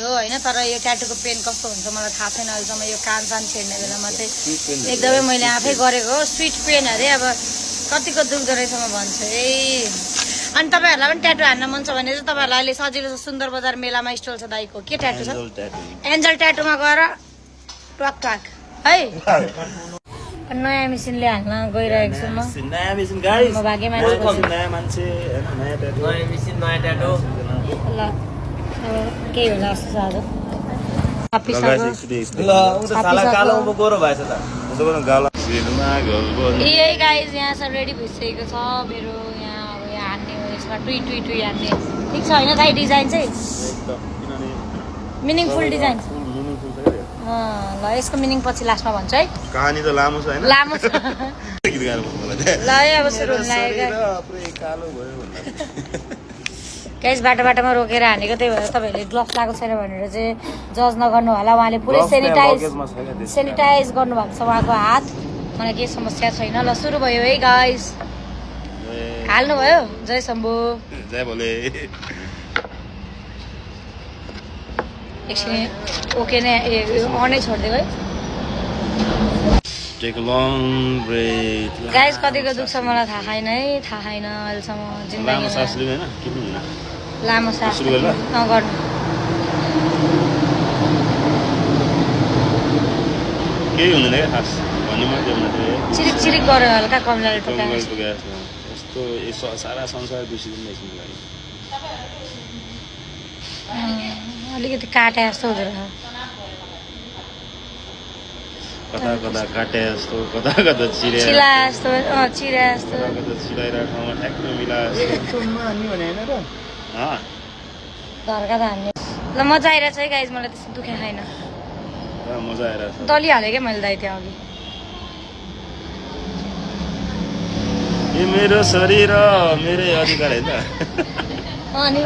हो हैन तर यो ट्याटूको पेन कस्तो हुन्छ मलाई थाहा छैन अहिलेसम्म यो कान सान छेड्ने बेलामा चाहिँ एकदमै मैले आफै गरेको हो स्विट पेन अरे अब कतिको दुख्दो रहेछ म भन्छु है अनि तपाईहरुलाई पनि ट्याटू हान्न मन छ भने चाहिँ तपाईहरुलाई अहिले सजिलो छ सुन्दर बजार मेलामा स्टल छ दाइको के ट्याटू छ एन्जल ट्याटूमा गएर टक टक है नयाँ मेसिनले हाल्न गइरहेको छु म नयाँ मेसिन गाइस म भागे मान्छे नयाँ मान्छे हैन नयाँ ट्याटू नयाँ मेसिन नयाँ ट्याटू ल के होला जस्तो छ आज यही गाइज यहाँ छ रेडी भइसकेको छ मेरो यहाँ अब यहाँ हान्ने हो यसमा टुई टुई टुई हान्ने ठिक छ होइन दाइ डिजाइन चाहिँ मिनिङफुल डिजाइन ल यसको मिनिङ पछि लास्टमा भन्छु है कहानी त लामो छ हैन लामो छ ल अब सुरु हुन लाग्यो गाइस बाटोमा रोकेर हानेको त्यही भएर तपाईँहरूले ग्लोभ्स लगाएको छैन भनेर चाहिँ जज नगर्नु होला उहाँले पुरै सेनिटाइज गर्नुभएको छ उहाँको हात मलाई केही समस्या छैन ल सुरु भयो है गाइस हाल्नुभयो जय शम्भु जय भोले एकछिन ओके नै अनै छोडिदियो है टेक लङ ब्रेथ गाइस कतिको दुख्छ मलाई थाहा छैन है थाहा छैन अहिलेसम्म लामो सास लिनु हैन के पनि हैन लामो सास सुरु गर्नु गर्नु केही हुँदैन क्या खास भन्ने मात्रै मात्रै चिरिक चिरिक गऱ्यो हल्का कमलाले टोकायो यस्तो सारा संसार बिर्सिदिनु रहेछ मलाई अलिकति काटे जस्तो हुँदो रहेछ कता कता काटे जस्तो कता कता चिरे चिला जस्तो चिरा जस्तो कता चिलाइरहेको ठाउँमा ठ्याक्क मिलाएर धर्का त हान्ने ल मजा आइरहेछ है गाइज मलाई त्यस्तो दुखे छैन मजा आइरहेछ दलिहालेँ क्या मैले दाइ त्यहाँ अघि यो मेरो शरीर मेरै अधिकार है त अनि